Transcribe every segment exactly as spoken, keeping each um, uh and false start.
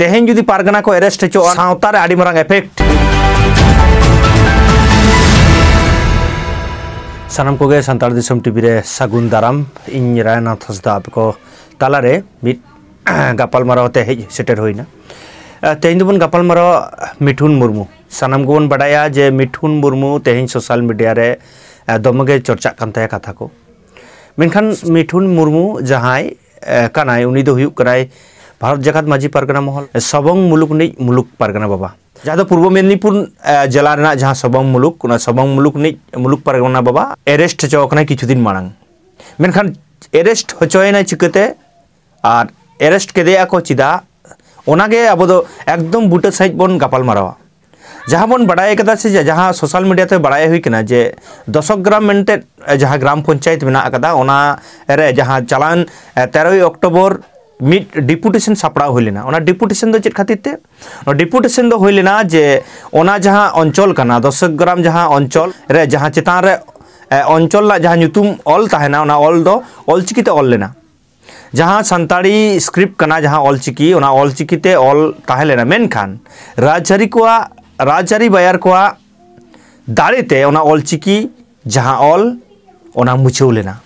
ᱛᱮᱦᱮᱧ ᱡᱩᱫᱤ ᱯᱟᱨᱜᱟᱱᱟ ᱠᱚ ᱮᱨᱮᱥᱴ ᱦᱚᱪᱚᱜᱼᱟ, ᱥᱟᱶᱛᱟ ᱨᱮ ᱟᱹᱰᱤ ᱢᱟᱨᱟᱝ ᱮᱯᱷᱮᱠᱴ᱾ ᱥᱟᱱᱟᱢ ᱠᱚᱜᱮ ᱥᱟᱱᱛᱟᱲ ᱫᱤᱥᱚᱢ ᱴᱤᱵᱷᱤ ᱨᱮ ᱥᱟᱹᱜᱩᱱ ᱫᱟᱨᱟᱢ᱾ ᱤᱧ ᱨᱟᱭᱱᱟᱛᱷ ᱦᱟᱸᱥᱫᱟ ᱟᱯᱮ ᱠᱚ ᱛᱟᱞᱟᱨᱮ ᱢᱤᱫ ᱜᱟᱯᱟᱞᱢᱟᱨᱟᱣ ᱛᱮ ᱦᱮᱡ ᱥᱮᱴᱮᱨ ᱦᱩᱭᱱᱟ᱾ ᱛᱮᱦᱮᱧ ᱫᱚᱵᱚᱱ ᱜᱟᱯᱟᱞᱢᱟᱨᱟᱣᱟ ᱢᱤᱴᱷᱩᱱ ᱢᱩᱨᱢᱩ᱾ ᱥᱟᱱᱟᱢ ᱜᱮᱵᱚᱱ ᱵᱟᱰᱟᱭᱟ ᱡᱮ ᱢᱤᱴᱷᱩᱱ ᱢᱩᱨᱢᱩ ᱛᱮᱦᱮᱧ ᱥᱳᱥᱟᱞ ᱢᱤᱰᱤᱭᱟ ᱨᱮ ᱫᱚᱢᱮ ᱜᱮ ᱪᱚᱨᱪᱟᱜ ᱠᱟᱱ ᱛᱟᱭᱟ ᱠᱟᱛᱷᱟ ᱠᱚ᱾ ᱢᱮᱱᱠᱷᱟᱱ ᱢᱤᱴᱷᱩᱱ ᱢᱩᱨᱢᱩ ᱡᱟᱦᱟᱸᱭ ᱠᱟᱱᱟᱭ, ᱩᱱᱤ ᱫᱚ ᱦᱩᱭᱩᱜ ᱠᱟᱱᱟᱭ ᱵᱷᱟᱨᱚᱛ ᱡᱟᱠᱟᱛ ᱢᱟᱹᱡᱷᱤ ᱯᱟᱨᱜᱟᱱᱟ ᱢᱚᱦᱚᱞ ᱥᱚᱵᱚᱝ ᱢᱩᱞᱩᱠ ᱨᱤᱱᱤᱡ ᱢᱩᱞᱩᱠ ᱯᱟᱨᱜᱟᱱᱟ ᱵᱟᱵᱟ, ᱡᱟᱦᱟᱸ ᱫᱚ ᱯᱩᱨᱵᱚ ᱢᱮᱫᱽᱱᱤᱯᱩᱨ ᱡᱮᱞᱟ ᱨᱮᱱᱟᱜ ᱡᱟᱦᱟᱸ ᱥᱚᱵᱚᱝ ᱢᱩᱞᱩᱠ, ᱚᱱᱟ ᱥᱚᱵᱚᱝ ᱢᱩᱞᱩᱠ ᱨᱤᱱᱤᱡ ᱢᱩᱞᱩᱠ ᱯᱟᱨᱜᱟᱱᱟ ᱵᱟᱵᱟ ᱮᱨᱮᱥᱴ ᱦᱚᱪᱚ ᱟᱠᱟᱱᱟᱭ ᱠᱤᱪᱷᱩ ᱫᱤᱱ ᱢᱟᱲᱟᱝ᱾ ᱢᱮᱱᱠᱷᱟᱱ ᱮᱨᱮᱥᱴ ᱦᱚᱪᱚᱭᱮᱱᱟᱭ ᱪᱤᱠᱟᱹᱛᱮ ᱟᱨ ᱮᱨᱮᱥᱴ ᱠᱮᱫᱮᱭᱟ ᱠᱚ ᱪᱮᱫᱟᱜ, ᱚᱱᱟᱜᱮ ᱟᱵᱚ ᱫᱚ ᱮᱠᱫᱚᱢ ᱵᱩᱴᱟᱹ ᱥᱟᱺᱦᱤᱡ ᱵᱚᱱ ᱜᱟᱯᱟᱞ ᱢᱟᱨᱟᱣᱟ᱾ ᱡᱟᱦᱟᱸ ᱵᱚᱱ ᱵᱟᱰᱟᱭ ᱠᱟᱫᱟ ᱥᱮ ᱡᱟᱦᱟᱸ ᱥᱳᱥᱟᱞ ᱢᱤᱰᱤᱭᱟ ᱛᱮ ᱵᱟᱲᱟᱭ ᱦᱩᱭ ᱠᱟᱱᱟ ᱡᱮ ᱫᱚᱥᱚᱠ ᱜᱨᱟᱢ ᱢᱮᱱᱛᱮ ᱡᱟᱦᱟᱸ ᱜᱨᱟᱢ ᱯᱚᱧᱪᱟᱭᱮᱛ ᱢᱮᱱᱟᱜ ᱟᱠᱟᱫᱟ, ᱚᱱᱟ ᱨᱮ ᱡᱟᱦᱟᱸ ᱪᱟᱞᱟᱣᱮᱱ ᱛᱮᱨᱚᱭ ᱚᱠᱴᱳᱵᱚᱨ ᱢᱤᱫ ᱰᱮᱯᱩᱴᱮᱥᱚᱱ ᱥᱟᱯᱲᱟᱣ ᱦᱩᱭ ᱞᱮᱱᱟ᱾ ᱚᱱᱟ ᱰᱮᱯᱩᱴᱮᱥᱚᱱ ᱫᱚ ᱪᱮᱫ ᱠᱷᱟᱹᱛᱤᱨ ᱛᱮ? ᱚᱱᱟ ᱰᱮᱯᱩᱴᱮᱥᱚᱱ ᱫᱚ ᱦᱩᱭ ᱞᱮᱱᱟ ᱡᱮ ᱚᱱᱟ ᱡᱟᱦᱟᱸ ᱚᱧᱪᱚᱞ ᱠᱟᱱᱟ, ᱫᱚᱥᱚᱠ ᱜᱨᱟᱢ ᱡᱟᱦᱟᱸ ᱚᱧᱪᱚᱞ ᱨᱮ ᱡᱟᱦᱟᱸ ᱪᱮᱛᱟᱱ ᱨᱮ ᱚᱧᱪᱚᱞ ᱨᱮᱱᱟᱜ ᱡᱟᱦᱟᱸ ᱧᱩᱛᱩᱢ ᱚᱞ ᱛᱟᱦᱮᱱᱟ, ᱚᱱᱟ ᱚᱞ ᱫᱚ ᱚᱞᱪᱤᱠᱤ ᱛᱮ ᱚᱞ ᱞᱮᱱᱟ᱾ ᱡᱟᱦᱟᱸ ᱥᱟᱱᱛᱟᱲᱤ ᱥᱠᱨᱤᱯᱴ ᱠᱟᱱᱟ, ᱡᱟᱦᱟᱸ ᱚᱞᱪᱤᱠᱤ, ᱚᱱᱟ ᱚᱞᱪᱤᱠᱤ ᱛᱮ ᱚᱞ ᱛᱟᱦᱮᱸ ᱞᱮᱱᱟ᱾ ᱢᱮᱱᱠᱷᱟᱱ ᱨᱟᱡᱽᱟᱹᱨᱤ ᱠᱚᱣᱟᱜ, ᱨᱟᱡᱽᱟᱹᱨᱤ ᱵᱟᱭᱟᱨ ᱠᱚᱣᱟᱜ ᱫᱟᱲᱮ ᱛᱮ ᱚᱱᱟ ᱚᱞᱪᱤᱠᱤ ᱡᱟᱦᱟᱸ ᱚᱞ, ᱚᱱᱟ ᱢᱩᱪᱷᱟᱹᱣ ᱞᱮᱱᱟ᱾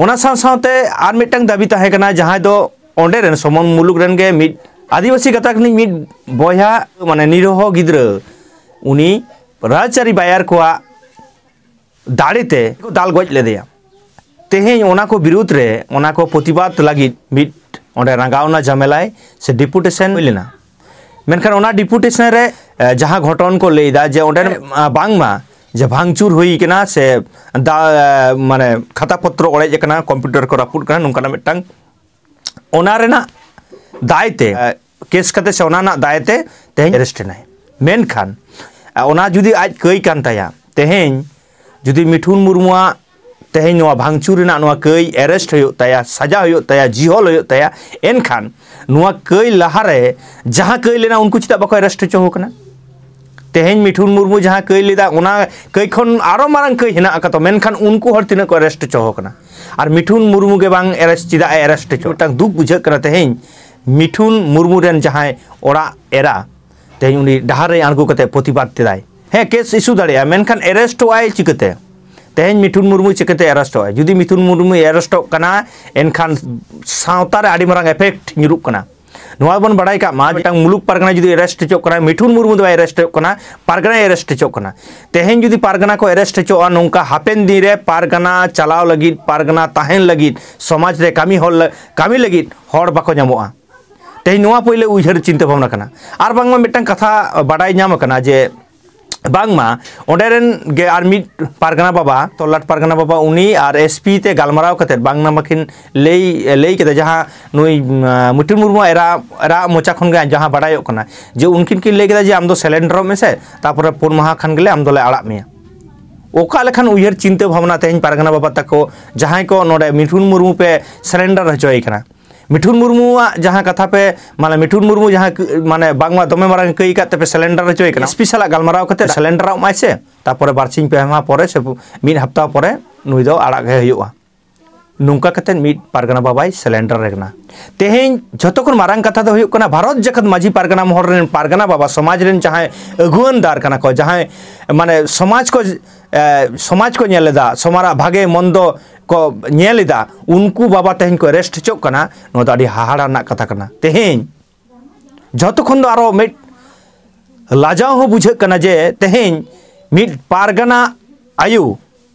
ᱚᱱᱟ ᱥᱟᱶ ᱥᱟᱶᱛᱮ ᱟᱨ ᱢᱤᱫᱴᱟᱝ ᱫᱟᱹᱵᱤ ᱛᱟᱦᱮᱸ ᱠᱟᱱᱟ, ᱡᱟᱦᱟᱸᱭ ᱫᱚ ᱚᱸᱰᱮ ᱨᱮᱱ ᱥᱚᱵᱚᱝ ᱢᱩᱞᱩᱠ ᱨᱮᱱ ᱜᱮ ᱢᱤᱫ ᱟᱹᱫᱤᱵᱟᱹᱥᱤ ᱜᱟᱛᱟᱠ ᱨᱤᱱᱤᱡ ᱢᱤᱫ ᱵᱚᱭᱦᱟ, ᱢᱟᱱᱮ ᱱᱤᱨᱚᱦᱚ ᱜᱤᱫᱽᱨᱟᱹ, ᱩᱱᱤ ᱨᱟᱡᱽᱟᱹᱨᱤ ᱵᱟᱭᱟᱨ ᱠᱚᱣᱟᱜ ᱫᱟᱲᱮ ᱛᱮ ᱠᱚ ᱫᱟᱞ ᱜᱚᱡ ᱞᱮᱫᱮᱭᱟ᱾ ᱛᱮᱦᱮᱧ ᱚᱱᱟ ᱠᱚ ᱵᱤᱨᱩᱫᱽ ᱨᱮ, ᱚᱱᱟ ᱠᱚ ᱯᱨᱚᱛᱤᱵᱟᱫ ᱞᱟᱹᱜᱤᱫ ᱢᱤᱫ ᱚᱸᱰᱮ ᱨᱟᱸᱜᱟᱣᱱᱟ ᱡᱟᱢᱮᱞᱟᱭ ᱥᱮ ᱰᱮᱯᱩᱴᱮᱥᱚᱱ ᱦᱩᱭ ᱞᱮᱱᱟ᱾ ᱢᱮᱱᱠᱷᱟᱱ ᱚᱱᱟ ᱰᱮᱯᱩᱴᱮᱥᱚᱱ ᱨᱮ, ᱮ, ᱡᱟᱦᱟᱸ ᱜᱷᱚᱴᱚᱱ ᱠᱚ ᱞᱟᱹᱭᱫᱟ ᱡᱮ ᱚᱸᱰᱮ, ᱟ, ᱵᱟᱝᱢᱟ ᱡᱮ ᱵᱷᱟঙᱪᱩᱨ ᱦᱩᱭ ᱠᱟᱱᱟ ᱥᱮ ᱫᱟ-, ᱮ, ᱢᱟᱱᱮ ᱠᱷᱟᱛᱟ ᱯᱚᱛᱨᱚ ᱚᱲᱮᱡ ᱟᱠᱟᱱᱟ, ᱠᱚᱢᱯᱤᱭᱩᱴᱟᱨ ᱠᱚ ᱨᱟᱹᱯᱩᱫ ᱠᱟᱱᱟ, ᱱᱚᱝᱠᱟᱱᱟᱜ ᱢᱤᱫᱴᱟᱝ ᱚᱱᱟ ᱨᱮᱱᱟᱜ ᱫᱟᱭ ᱛᱮ, ᱮ, ᱠᱮᱥ ᱠᱟᱛᱮ ᱥᱮ ᱚᱱᱟ ᱨᱮᱱᱟᱜ ᱫᱟᱭ ᱛᱮ ᱛᱮᱦᱮᱧ ᱮᱨᱮᱥᱴ ᱮᱱᱟᱭ᱾ ᱢᱮᱱᱠᱷᱟᱱ, ᱮ, ᱚᱱᱟ ᱡᱩᱫᱤ ᱟᱡ ᱠᱟᱹᱭ ᱠᱟᱱ ᱛᱟᱭᱟ, ᱛᱮᱦᱮᱧ ᱡᱩᱫᱤ ᱢᱤᱴᱷᱩᱱ ᱢᱩᱨᱢᱩᱣᱟᱜ ᱛᱮᱦᱮᱧ ᱱᱚᱣᱟ ᱵᱷᱟঙᱪᱩᱨ ᱨᱮᱱᱟᱜ ᱱᱚᱣᱟ ᱠᱟᱹᱭ ᱮᱨᱮᱥᱴ ᱦᱩᱭᱩᱜ ᱛᱟᱭᱟ, ᱥᱟᱡᱟ ᱦᱩᱭᱩᱜ ᱛᱟᱭᱟ, ᱡᱤᱦᱚᱞ ᱦᱩᱭᱩᱜ ᱛᱟᱭᱟ, ᱮᱱᱠᱷᱟᱱ ᱱᱚᱣᱟ ᱠᱟᱹᱭ ᱞᱟᱦᱟᱨᱮ ᱡᱟᱦᱟᱸ ᱠᱟᱹᱭ ᱞᱮᱱᱟ, ᱩᱱᱠᱩ ᱪᱮᱫᱟᱜ ᱵᱟᱠᱚ ᱮᱨᱮᱥᱴ ᱦᱚᱪᱚ ᱟᱠᱟᱱᱟ? ᱛᱮᱦᱮᱧ ᱢᱤᱴᱷᱩᱱ ᱢᱩᱨᱢᱩ ᱡᱟᱦᱟᱸ ᱠᱟᱹᱭ ᱞᱮᱫᱟ, ᱚᱱᱟ ᱠᱟᱹᱭ ᱠᱷᱚᱱ ᱟᱨᱚ ᱢᱟᱨᱟᱝ ᱠᱟᱹᱭ ᱦᱮᱱᱟᱜ ᱟᱠᱟᱫᱟ, ᱢᱮᱱᱠᱷᱟᱱ ᱩᱱᱠᱩ ᱦᱚᱲ ᱛᱤᱱᱟᱹᱜ ᱠᱚ ᱮᱨᱮᱥᱴ ᱦᱚᱪᱚ ᱟᱠᱟᱱᱟ? ᱟᱨ ᱢᱤᱴᱷᱩᱱ ᱢᱩᱨᱢᱩ ᱜᱮ ᱵᱟᱝ ᱮᱨᱮᱥᱴ, ᱪᱮᱫᱟᱜ ᱮ ᱮᱨᱮᱥᱴ ᱦᱚᱪᱚ? ᱢᱤᱫᱴᱟᱝ ᱫᱩᱠ ᱵᱩᱡᱷᱟᱹᱜ ᱠᱟᱱᱟ᱾ ᱛᱮᱦᱮᱧ ᱢᱤᱴᱷᱩᱱ ᱢᱩᱨᱢᱩ ᱨᱮᱱ ᱡᱟᱦᱟᱸᱭ ᱚᱲᱟᱜ ᱮᱨᱟ ᱛᱮᱦᱮᱧ ᱩᱱᱤ ᱰᱟᱦᱟᱨ ᱨᱮ ᱟᱬᱜᱚ ᱠᱟᱛᱮ ᱯᱨᱚᱛᱤᱵᱟᱫ ᱛᱮᱫᱟᱭ᱾ ᱦᱮᱸ, ᱠᱮᱥ ᱤᱥᱩ ᱫᱟᱲᱮᱭᱟᱜᱼᱟ, ᱢᱮᱱᱠᱷᱟᱱ ᱮᱨᱮᱥᱴᱚᱜ ᱟᱭ ᱪᱤᱠᱟᱹᱛᱮ? ᱛᱮᱦᱮᱧ ᱢᱤᱴᱷᱩᱱ ᱢᱩᱨᱢᱩ ᱪᱤᱠᱟᱹᱛᱮ ᱮᱨᱮᱥᱴᱚᱜ ᱟᱭ? ᱡᱩᱫᱤ ᱢᱤᱴᱷᱩᱱ ᱢᱩᱨᱢᱩᱭ ᱮᱨᱮᱥᱴᱚᱜ ᱠᱟᱱᱟ, ᱮᱱᱠᱷᱟᱱ ᱥᱟᱶᱛᱟ ᱨᱮ ᱟᱹᱰᱤ ᱢᱟᱨᱟᱝ ᱮᱯᱷᱮᱠᱴ ᱧᱩᱨᱩᱜ ᱠᱟᱱᱟ᱾ ᱱᱚᱣᱟ ᱵᱚᱱ ᱵᱟᱲᱟᱭ ᱠᱟᱜ ᱢᱟ, ᱢᱤᱫᱴᱟᱝ ᱢᱩᱞᱩᱠ ᱯᱟᱨᱜᱟᱱᱟ ᱡᱩᱫᱤ ᱮᱨᱮᱥᱴ ᱦᱚᱪᱚᱜ ᱠᱟᱱᱟ, ᱢᱤᱴᱷᱩᱱ ᱢᱩᱨᱢᱩ ᱫᱚ ᱵᱟᱭ ᱮᱨᱮᱥᱴ ᱦᱚᱪᱚᱜ ᱠᱟᱱᱟ, ᱯᱟᱨᱜᱟᱱᱟᱭ ᱮᱨᱮᱥᱴ ᱦᱚᱪᱚᱜ ᱠᱟᱱᱟ᱾ ᱛᱮᱦᱮᱧ ᱡᱩᱫᱤ ᱯᱟᱨᱜᱟᱱᱟ ᱠᱚ ᱮᱨᱮᱥᱴ ᱦᱚᱪᱚᱜᱼᱟ, ᱱᱚᱝᱠᱟ ᱦᱟᱯᱮᱱ ᱫᱤᱱ ᱨᱮ ᱯᱟᱨᱜᱟᱱᱟ ᱪᱟᱞᱟᱣ ᱞᱟᱹᱜᱤᱫ, ᱯᱟᱨᱜᱟᱱᱟ ᱛᱟᱦᱮᱱ ᱞᱟᱹᱜᱤᱫ, ᱥᱚᱢᱟᱡᱽ ᱨᱮ ᱠᱟᱹᱢᱤ ᱦᱚᱲ ᱞᱟ-, ᱠᱟᱹᱢᱤ ᱞᱟᱹᱜᱤᱫ ᱦᱚᱲ ᱵᱟᱠᱚ ᱧᱟᱢᱚᱜᱼᱟ᱾ ᱛᱮᱦᱮᱧ ᱱᱚᱣᱟ ᱯᱳᱭᱞᱳ ᱩᱭᱦᱟᱹᱨ ᱪᱤᱱᱛᱟᱹ ᱵᱷᱟᱵᱽᱱᱟ ᱠᱟᱱᱟ᱾ ᱟᱨ ᱵᱟᱝᱢᱟ ᱢᱤᱫᱴᱟᱝ ᱠᱟᱛᱷᱟ ᱵᱟᱰᱟᱭ ᱧᱟᱢ ᱟᱠᱟᱱᱟ ᱡᱮ ᱵᱟᱝᱢᱟ ᱚᱸᱰᱮ ᱨᱮᱱ ᱜᱮ ᱟᱨ ᱢᱤᱫ ᱯᱟᱨᱜᱟᱱᱟ ᱵᱟᱵᱟ, ᱛᱚᱞᱞᱟᱴ ᱯᱟᱨᱜᱟᱱᱟ ᱵᱟᱵᱟ, ᱩᱱᱤ ᱟᱨ ᱮᱥᱯᱤ ᱛᱮ ᱜᱟᱞᱢᱟᱨᱟᱣ ᱠᱟᱛᱮᱫ ᱵᱟᱝᱢᱟ ᱠᱤᱱ ᱞᱟᱹᱭ, ᱞᱟᱹᱭ ᱠᱮᱫᱟ, ᱡᱟᱦᱟᱸ ᱱᱩᱭ, ᱩᱢ, ᱢᱤᱴᱷᱩᱱ ᱢᱩᱨᱢᱩ ᱮᱨᱟ, ᱮᱨᱟ ᱢᱚᱪᱟ ᱠᱷᱚᱱ ᱜᱮ ᱡᱟᱦᱟᱸ ᱵᱟᱰᱟᱭᱚᱜ ᱠᱟᱱᱟ ᱡᱮ ᱩᱱᱠᱤᱱ ᱠᱤᱱ ᱞᱟᱹᱭ ᱠᱮᱫᱟ ᱡᱮ ᱟᱢ ᱫᱚ ᱥᱮᱞᱮᱱᱰᱟᱨᱚᱜ ᱢᱮᱥᱮ, ᱛᱟᱯᱚᱨᱮ ᱯᱩᱱ ᱢᱟᱦᱟ ᱠᱷᱟᱱ ᱜᱮᱞᱮ ᱟᱢ ᱫᱚᱞᱮ ᱟᱲᱟᱜ ᱢᱮᱭᱟ᱾ ᱚᱠᱟ ᱞᱮᱠᱟᱱ ᱩᱭᱦᱟᱹᱨ ᱪᱤᱱᱛᱟᱹ ᱵᱷᱟᱵᱽᱱᱟ ᱛᱮᱦᱮᱧ ᱯᱟᱨᱜᱟᱱᱟ ᱵᱟᱵᱟ ᱛᱟᱠᱚ, ᱡᱟᱦᱟᱸᱭ ᱠᱚ ᱱᱚᱰᱮ ᱢᱤᱴᱷᱩᱱ ᱢᱩᱨᱢᱩ ᱯᱮ ᱥᱮᱞᱮᱱᱰᱟᱨ ᱦᱚᱪᱚᱭᱮ ᱠᱟᱱᱟ, ᱢᱤᱴᱷᱩᱱ ᱢᱩᱨᱢᱩᱣᱟᱜ ᱡᱟᱦᱟᱸ ᱠᱟᱛᱷᱟ ᱯᱮ, ᱢᱟᱱᱮ ᱢᱤᱴᱷᱩᱱ ᱢᱩᱨᱢᱩ ᱡᱟᱦᱟᱸ ᱠ-, ᱢᱟᱱᱮ ᱵᱟᱝᱢᱟ ᱫᱚᱢᱮ ᱢᱟᱨᱟᱝ ᱠᱟᱹᱭ ᱠᱟᱜ ᱛᱮᱯᱮ ᱥᱮᱞᱮᱱᱰᱟᱨ ᱦᱚᱪᱚᱭᱮ ᱠᱟᱱᱟ, ᱮᱥᱯᱤ ᱥᱟᱞᱟᱜ ᱜᱟᱞᱢᱟᱨᱟᱣ ᱠᱟᱛᱮ ᱥᱮᱞᱮᱱᱰᱟᱨᱚᱜ ᱢᱟᱭ ᱥᱮ, ᱛᱟᱯᱚᱨᱮ ᱵᱟᱨᱥᱤᱧ ᱯᱮ ᱢᱟᱦᱟ ᱯᱚᱨᱮ ᱥᱮ ᱢᱤᱫ ᱦᱟᱯᱛᱟ ᱯᱚᱨᱮ ᱱᱩᱭ ᱫᱚ ᱟᱲᱟᱜ ᱜᱮ ᱦᱩᱭᱩᱜᱼᱟ᱾ ᱱᱚᱝᱠᱟ ᱠᱟᱛᱮ ᱢᱤᱫ ᱯᱟᱨᱜᱟᱱᱟ ᱵᱟᱵᱟᱭ ᱥᱮᱞᱮᱱᱰᱟᱨ ᱟᱠᱟᱱᱟ᱾ ᱛᱮᱦᱮᱧ ᱡᱷᱚᱛᱚ ᱠᱷᱚᱱ ᱢᱟᱨᱟᱝ ᱠᱟᱛᱷᱟ ᱫᱚ ᱦᱩᱭᱩᱜ ᱠᱟᱱᱟ, ᱵᱷᱟᱨᱚᱛ ᱡᱟᱠᱟᱛ ᱢᱟᱹᱡᱷᱤ ᱯᱟᱨᱜᱟᱱᱟ ᱢᱚᱦᱚᱞ ᱨᱮᱱ ᱯᱟᱨᱜᱟᱱᱟ ᱵᱟᱵᱟ, ᱥᱚᱢᱟᱡᱽ ᱨᱮᱱ ᱡᱟᱦᱟᱸᱭ ᱟᱹᱜᱩᱣᱟᱹᱱ ᱫᱟᱨ ᱠᱟᱱᱟ ᱠᱚ, ᱡᱟᱦᱟᱸᱭ ᱢᱟᱱᱮ ᱥᱚᱢᱟᱡᱽ ᱠᱚ, ᱮ, ᱥᱚᱢᱟᱡᱽ ᱠᱚ ᱧᱮᱞ ᱮᱫᱟ, ᱥᱚᱢᱟᱡᱽ ᱵᱷᱟᱜᱮ ᱢᱚᱱᱫᱚ ᱠᱚ ᱧᱮᱞ ᱮᱫᱟ, ᱩᱱᱠᱩ ᱵᱟᱵᱟ ᱛᱮᱦᱮᱧ ᱠᱚ ᱮᱨᱮᱥᱴ ᱦᱚᱪᱚᱜ ᱠᱟᱱᱟ᱾ ᱱᱚᱣᱟ ᱫᱚ ᱟᱹᱰᱤ ᱦᱟᱦᱟᱲᱟ ᱨᱮᱱᱟᱜ ᱠᱟᱛᱷᱟ ᱠᱟᱱᱟ᱾ ᱛᱮᱦᱮᱧ ᱡᱷᱚᱛᱚ ᱠᱷᱚᱱ ᱫᱚ ᱟᱨᱚ ᱢᱤᱫ ᱞᱟᱡᱟᱣ ᱦᱚᱸ ᱵᱩᱡᱷᱟᱹᱜ ᱠᱟᱱᱟ ᱡᱮ ᱛᱮᱦᱮᱧ ᱢᱤᱫ ᱯᱟᱨᱜᱟᱱᱟ ᱟᱭᱳ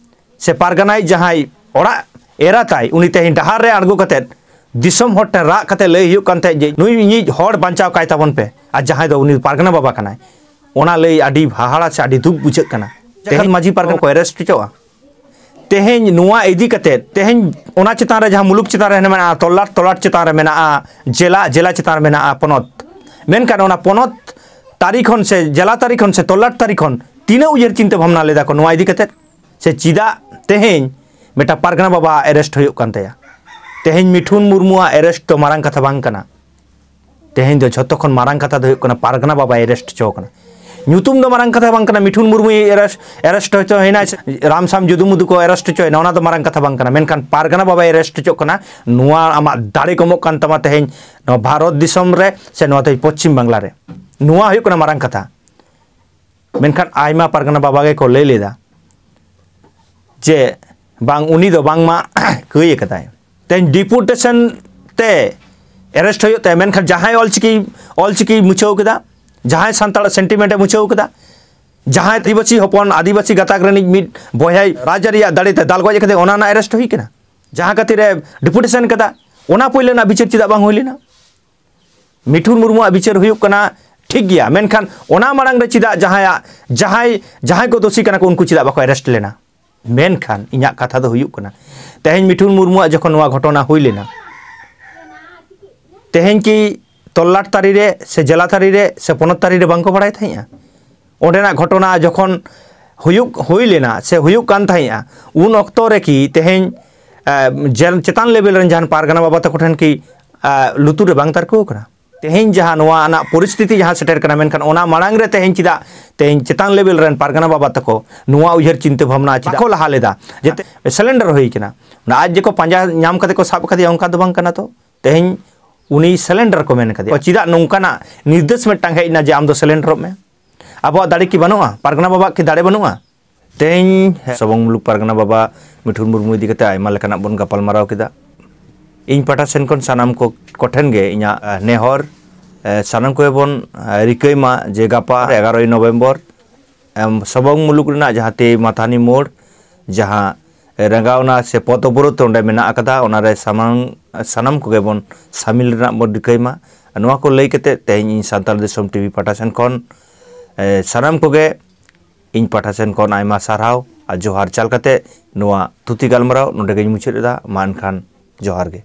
ᱥᱮ ᱯᱟᱨᱜᱟᱱᱟᱭ ᱡᱟᱦᱟᱸᱭ ᱚᱲᱟᱜ ᱮᱨᱟ ᱛᱟᱭ, ᱩᱱᱤ ᱛᱮᱦᱮᱧ ᱰᱟᱦᱟᱨ ᱨᱮ ᱟᱬᱜᱚ ᱠᱟᱛᱮᱫ ᱫᱤᱥᱚᱢ ᱦᱚᱲ ᱴᱷᱮᱱ ᱨᱟᱜ ᱠᱟᱛᱮ ᱞᱟᱹᱭ ᱦᱩᱭᱩᱜ ᱠᱟᱱ ᱛᱟᱦᱮᱸᱫ ᱡᱮ ᱱᱩᱭ ᱤᱧᱤᱡ ᱦᱚᱲ ᱵᱟᱧᱪᱟᱣ ᱠᱟᱭ ᱛᱟᱵᱚᱱ ᱯᱮ, ᱟᱨ ᱡᱟᱦᱟᱸᱭ ᱫᱚ ᱩᱱᱤ ᱯᱟᱨᱜᱟᱱᱟ ᱵᱟᱵᱟ ᱠᱟᱱᱟᱭ᱾ ᱚᱱᱟ ᱞᱟᱹᱭ ᱟᱹᱰᱤ ᱦᱟᱦᱟᱲᱟ ᱥᱮ ᱟᱹᱰᱤ ᱫᱩᱠ ᱵᱩᱡᱷᱟᱹᱜ ᱠᱟᱱᱟ᱾ ᱡᱟᱠᱟᱛ ᱢᱟᱹᱡᱷᱤ ᱯᱟᱨᱜᱟᱱᱟ ᱠᱚ ᱮᱨᱮᱥᱴ ᱦᱚᱪᱚᱜᱼᱟ᱾ ᱛᱮᱦᱮᱧ ᱱᱚᱣᱟ ᱤᱫᱤ ᱠᱟᱛᱮᱫ, ᱛᱮᱦᱮᱧ ᱚᱱᱟ ᱪᱮᱛᱟᱱ ᱨᱮ ᱡᱟᱦᱟᱸ ᱢᱩᱞᱩᱠ ᱪᱮᱛᱟᱱ ᱨᱮ ᱢᱮᱱᱟᱜᱼᱟ, ᱛᱚᱞᱞᱟᱴ, ᱛᱚᱞᱞᱟᱴ ᱪᱮᱛᱟᱱ ᱨᱮ ᱢᱮᱱᱟᱜᱼᱟ, ᱡᱮᱞᱟ, ᱡᱮᱞᱟ ᱪᱮᱛᱟᱱ ᱨᱮ ᱢᱮᱱᱟᱜᱼᱟ ᱯᱚᱱᱚᱛ, ᱢᱮᱱᱠᱷᱟᱱ ᱚᱱᱟ ᱯᱚᱱᱚᱛ ᱛᱟᱹᱨᱤ ᱠᱷᱚᱱ ᱥᱮ ᱡᱮᱞᱟ ᱛᱟᱹᱨᱤ ᱠᱷᱚᱱ ᱥᱮ ᱛᱚᱞᱞᱟᱴ ᱛᱟᱹᱨᱤ ᱠᱷᱚᱱ ᱛᱤᱱᱟᱹᱜ ᱩᱭᱦᱟᱹᱨ ᱪᱤᱱᱛᱟᱹ ᱵᱷᱟᱵᱽᱱᱟ ᱞᱮᱫᱟ ᱠᱚ ᱱᱚᱣᱟ ᱤᱫᱤ ᱠᱟᱛᱮᱫ? ᱥᱮ ᱪᱮᱫᱟᱜ ᱛᱮᱦᱮᱧ ᱢᱤᱫᱴᱟᱝ ᱯᱟᱨᱜᱟᱱᱟ ᱵᱟᱵᱟ ᱮᱨᱮᱥᱴ ᱦᱩᱭᱩᱜ ᱠᱟᱱ ᱛᱟᱭᱟ? ᱛᱮᱦᱮᱧ ᱢᱤᱴᱷᱩᱱ ᱢᱩᱨᱢᱩᱣᱟᱜ ᱮᱨᱮᱥᱴ ᱫᱚ ᱢᱟᱨᱟᱝ ᱠᱟᱛᱷᱟ ᱵᱟᱝ ᱠᱟᱱᱟ᱾ ᱛᱮᱦᱮᱧ ᱫᱚ ᱡᱷᱚᱛᱚ ᱠᱷᱚᱱ ᱢᱟᱨᱟᱝ ᱠᱟᱛᱷᱟ ᱫᱚ ᱦᱩᱭᱩᱜ ᱠᱟᱱᱟ ᱯᱟᱨᱜᱟᱱᱟ ᱵᱟᱵᱟᱭ ᱮᱨᱮᱥᱴ ᱦᱚᱪᱚ ᱟᱠᱟᱱᱟ᱾ ᱧᱩᱛᱩᱢ ᱫᱚ ᱢᱟᱨᱟᱝ ᱠᱟᱛᱷᱟ ᱵᱟᱝ ᱠᱟᱱᱟ, ᱢᱤᱴᱷᱩᱱ ᱢᱩᱨᱢᱩᱭ arrest, arrest ᱦᱚᱪᱚᱭᱮᱱᱟ, ᱨᱟᱢ ᱥᱟᱢ ᱡᱩᱫᱩ ᱢᱩᱫᱩ ᱠᱚ arrest ᱦᱚᱪᱚᱭᱮᱱᱟ, ᱚᱱᱟ ᱫᱚ ᱢᱟᱨᱟᱝ ᱠᱟᱛᱷᱟ ᱵᱟᱝ ᱠᱟᱱᱟ᱾ ᱢᱮᱱᱠᱷᱟᱱ ᱯᱟᱨᱜᱟᱱᱟ ᱵᱟᱵᱟᱭ arrest ᱦᱚᱪᱚᱜ ᱠᱟᱱᱟ, ᱱᱚᱣᱟ ᱟᱢᱟᱜ ᱫᱟᱲᱮ ᱠᱚᱢᱚᱜ ᱠᱟᱱ ᱛᱟᱢᱟ ᱛᱮᱦᱮᱧ ᱱᱚᱣᱟ ᱵᱷᱟᱨᱚᱛ ᱫᱤᱥᱚᱢ ᱨᱮ, ᱥᱮ ᱱᱚᱣᱟ ᱛᱮᱦᱮᱧ ᱯᱚᱪᱷᱤᱢ ᱵᱟᱝᱞᱟ ᱨᱮ᱾ ᱱᱚᱣᱟ ᱦᱩᱭᱩᱜ ᱠᱟᱱᱟ ᱢᱟᱨᱟᱝ ᱠᱟᱛᱷᱟ᱾ ᱢᱮᱱᱠᱷᱟᱱ ᱟᱭᱢᱟ ᱯᱟᱨᱜᱟᱱᱟ ᱵᱟᱵᱟ ᱜᱮᱠᱚ ᱞᱟᱹᱭ ᱞᱮᱫᱟ ᱡᱮ ᱵᱟᱝ, ᱩᱱᱤ ᱫᱚ ᱵᱟᱝᱢᱟ ᱠᱟᱹᱭ ᱟᱠᱟᱫᱟᱭ᱾ ᱛᱮᱦᱮᱧ deputation ᱛᱮ arrest ᱦᱩᱭᱩᱜ ᱛᱟᱭᱟ, ᱢᱮᱱᱠᱷᱟᱱ ᱡᱟᱦᱟᱸᱭ ᱚᱞᱪᱤᱠᱤ, ᱚᱞᱪᱤᱠᱤ ᱢᱩᱪᱷᱟᱹᱣ ᱠᱮᱫᱟ, ᱡᱟᱦᱟᱸᱭ ᱥᱟᱱᱛᱟᱲ sentiment ᱮ ᱢᱩᱪᱷᱟᱹᱣ ᱠᱮᱫᱟ, ᱡᱟᱦᱟᱸᱭ ᱟᱹᱫᱤᱵᱟᱹᱥᱤ ᱦᱚᱯᱚᱱ, ᱟᱹᱫᱤᱵᱟᱹᱥᱤ ᱜᱟᱛᱟᱠ ᱨᱤᱱᱤᱡ ᱢᱤᱫ ᱵᱚᱭᱦᱟᱭ ᱨᱟᱡᱽᱟᱹᱨᱤᱭᱟᱜ ᱫᱟᱲᱮ ᱛᱮ ᱫᱟᱞ ᱜᱚᱡ ᱠᱟᱛᱮ ᱚᱱᱟ ᱨᱮᱱᱟᱜ arrest ᱦᱩᱭ ᱠᱟᱱᱟ, ᱡᱟᱦᱟᱸ ᱠᱷᱟᱹᱛᱤᱨ ᱮ deputation ᱠᱟᱫᱟ, ᱚᱱᱟ ᱯᱳᱭᱞᱳ ᱨᱮᱱᱟᱜ ᱵᱤᱪᱟᱹᱨ ᱪᱮᱫᱟᱜ ᱵᱟᱝ ᱦᱩᱭ ᱞᱮᱱᱟ? ᱢᱤᱴᱷᱩᱱ ᱢᱩᱨᱢᱩᱣᱟᱜ ᱵᱤᱪᱟᱹᱨ ᱦᱩᱭᱩᱜ ᱠᱟᱱᱟ, ᱴᱷᱤᱠ ᱜᱮᱭᱟ, ᱢᱮᱱᱠᱷᱟᱱ ᱚᱱᱟ ᱢᱟᱲᱟᱝ ᱨᱮ ᱪᱮᱫᱟᱜ ᱡᱟᱦᱟᱸᱭᱟᱜ, ᱡᱟᱦᱟᱸᱭ, ᱡᱟᱦᱟᱸᱭ ᱠᱚ ᱫᱳᱥᱤ ᱠᱟᱱᱟ ᱠᱚ, ᱩᱱᱠᱩ ᱪᱮᱫᱟᱜ ᱵᱟᱠᱚ arrest ᱞᱮᱱᱟ? ᱢᱮᱱᱠᱷᱟᱱ ᱤᱧᱟᱹᱜ ᱠᱟᱛᱷᱟ ᱫᱚ ᱦᱩᱭᱩᱜ ᱠᱟᱱᱟ, ᱛᱮᱦᱮᱧ ᱢᱤᱴᱷᱩᱱ ᱢᱩᱨᱢᱩᱣᱟᱜ ᱡᱚᱠᱷᱚᱱ ᱱᱚᱣᱟ ᱜᱷᱚᱴᱚᱱᱟ ᱦᱩᱭ ᱞᱮᱱᱟ, ᱛᱮᱦᱮᱧ ᱠᱤ ᱛᱚᱞᱞᱟᱴ ᱛᱟᱹᱨᱤ ᱨᱮ ᱥᱮ ᱡᱮᱞᱟ ᱛᱟᱹᱨᱤ ᱨᱮ ᱥᱮ ᱯᱚᱱᱚᱛ ᱛᱟᱹᱨᱤ ᱨᱮ ᱵᱟᱝᱠᱚ ᱵᱟᱲᱟᱭ ᱛᱟᱦᱮᱸᱫᱼᱟ? ᱚᱸᱰᱮᱱᱟᱜ ᱜᱷᱚᱴᱚᱱᱟ ᱡᱚᱠᱷᱚᱱ ᱦᱩᱭᱩᱜ, ᱦᱩᱭ ᱞᱮᱱᱟ ᱥᱮ ᱦᱩᱭᱩᱜ ᱠᱟᱱ ᱛᱟᱦᱮᱸᱫᱼᱟ, ᱩᱱ ᱚᱠᱛᱚ ᱨᱮ ᱠᱤ ᱛᱮᱦᱮᱧ, ᱮ, ᱡᱮᱞ-, ᱪᱮᱛᱟᱱ level ᱨᱮᱱ ᱡᱟᱦᱟᱱ ᱯᱟᱨᱜᱟᱱᱟ ᱵᱟᱵᱟ ᱛᱟᱠᱚ ᱴᱷᱮᱱ ᱠᱤ, ᱮ, ᱞᱩᱛᱩᱨ ᱨᱮ ᱵᱟᱝ ᱛᱟᱨᱠᱳ ᱠᱟᱱᱟ? ᱛᱮᱦᱮᱧ ᱡᱟᱦᱟᱸ ᱱᱚᱣᱟ ᱟᱱᱟᱜ ᱯᱚᱨᱤᱥᱛᱷᱤᱛᱤ ᱡᱟᱦᱟᱸ ᱥᱮᱴᱮᱨ ᱠᱟᱱᱟ, ᱢᱮᱱᱠᱷᱟᱱ ᱚᱱᱟ ᱢᱟᱲᱟᱝ ᱨᱮ ᱛᱮᱦᱮᱧ ᱪᱮᱫᱟᱜ ᱛᱮᱦᱮᱧ ᱪᱮᱛᱟᱱ level ᱨᱮᱱ ᱯᱟᱨᱜᱟᱱᱟ ᱵᱟᱵᱟ ᱛᱟᱠᱚ ᱱᱚᱣᱟ ᱩᱭᱦᱟᱹᱨ ᱪᱤᱱᱛᱟᱹ ᱵᱷᱟᱵᱽᱱᱟ ᱪᱮᱫᱟᱜ ᱵᱟᱠᱚ ᱞᱟᱦᱟ ᱞᱮᱫᱟ? ᱡᱮᱛᱮ surrender ᱦᱩᱭ ᱠᱟᱱᱟ, ᱚᱱᱟ ᱟᱡ ᱡᱮᱠᱚ ᱯᱟᱸᱡᱟ ᱧᱟᱢ ᱠᱟᱛᱮ ᱠᱚ ᱥᱟᱵ ᱠᱟᱫᱮᱭᱟ, ᱚᱱᱠᱟ ᱫᱚ ᱵᱟᱝ ᱠᱟᱱᱟ ᱛᱚ᱾ ᱛᱮᱦᱮᱧ ᱩᱱᱤ surrender ᱠᱚ ᱢᱮᱱ ᱠᱟᱫᱮᱭᱟ᱾ ᱪᱮᱫᱟᱜ ᱱᱚᱝᱠᱟᱱᱟᱜ ᱱᱤᱨᱫᱮᱥ ᱢᱤᱫᱴᱟᱝ ᱦᱮᱡ ᱮᱱᱟ ᱡᱮ ᱟᱢ ᱫᱚ surrenderᱚᱜ ᱢᱮ? ᱟᱵᱚᱣᱟᱜ ᱫᱟᱲᱮ ᱠᱤ ᱵᱟᱹᱱᱩᱜᱼᱟ? ᱯᱟᱨᱜᱟᱱᱟ ᱵᱟᱵᱟᱣᱟᱜ ᱠᱤ ᱫᱟᱲᱮ ᱵᱟᱹᱱᱩᱜᱼᱟ? ᱛᱮᱦᱮᱧ ᱥᱚᱵᱚᱝ ᱢᱩᱞᱩᱠ ᱯᱟᱨᱜᱟᱱᱟ ᱵᱟᱵᱟ ᱢᱤᱴᱷᱩᱱ ᱢᱩᱨᱢᱩ ᱤᱫᱤ ᱠᱟᱛᱮ ᱟᱭᱢᱟ ᱞᱮᱠᱟᱱᱟᱜ ᱵᱚᱱ ᱜᱟᱯᱟᱞ ᱢᱟᱨᱟᱣ ᱠᱮᱫᱟ᱾ ᱤᱧ ᱯᱟᱦᱴᱟ ᱥᱮᱱ ᱠᱷᱚᱱ ᱥᱟᱱᱟᱢ ᱠᱚ, ᱠᱚᱴᱷᱮᱱ ᱜᱮ ᱤᱧᱟᱹᱜ, ᱮ, ᱱᱮᱦᱚᱨ, ᱮ, ᱥᱟᱱᱟᱢ ᱠᱚᱜᱮ ᱵᱚᱱ, ᱮ, ᱨᱤᱠᱟᱹᱭ ᱢᱟ ᱡᱮ ᱜᱟᱯᱟ ᱮᱜᱟᱨᱚᱭ ᱱᱚᱵᱷᱮᱢᱵᱚᱨ, ᱮᱢ, ᱥᱚᱵᱚᱝ ᱢᱩᱞᱩᱠ ᱨᱮᱱᱟᱜ ᱡᱟᱦᱟᱸ ᱛᱮ ᱢᱟᱛᱷᱟᱱᱤ ᱢᱳᱲ, ᱡᱟᱦᱟᱸ ᱨᱟᱸᱜᱟᱣᱱᱟ ᱥᱮ ᱯᱚᱫᱽ ᱚᱵᱚᱨᱳᱫᱷ ᱚᱸᱰᱮ ᱢᱮᱱᱟᱜ ᱟᱠᱟᱫᱟ, ᱚᱱᱟᱨᱮ ᱥᱟᱢᱟᱝ, ᱥᱟᱱᱟᱢ ᱠᱚᱜᱮ ᱵᱚᱱ ᱥᱟᱢᱤᱞ ᱨᱮᱱᱟᱜ ᱵᱚᱱ ᱨᱤᱠᱟᱹᱭ ᱢᱟ᱾ ᱱᱚᱣᱟ ᱠᱚ ᱞᱟᱹᱭ ᱠᱟᱛᱮ ᱛᱮᱦᱮᱧ ᱤᱧ ᱥᱟᱱᱛᱟᱲ ᱫᱤᱥᱚᱢ ᱴᱤᱵᱷᱤ ᱯᱟᱦᱴᱟ ᱥᱮᱱ ᱠᱷᱚᱱ, ᱮ, ᱥᱟᱱᱟᱢ ᱠᱚᱜᱮ ᱤᱧ ᱯᱟᱦᱴᱟ ᱥᱮᱱ ᱠᱷᱚᱱ ᱟᱭᱢᱟ ᱥᱟᱨᱦᱟᱣ ᱟᱨ ᱡᱚᱦᱟᱨ ᱪᱟᱞ ᱠᱟᱛᱮ ᱱᱚᱣᱟ ᱛᱷᱩᱛᱤ ᱜᱟᱞᱢᱟᱨᱟᱣ ᱱᱚᱰᱮ ᱜᱮᱧ ᱢᱩᱪᱟᱹᱫ ᱮᱫᱟ᱾ ᱢᱟ ᱮᱱᱠᱷᱟᱱ ᱡᱚᱦᱟᱨ ᱜᱮ᱾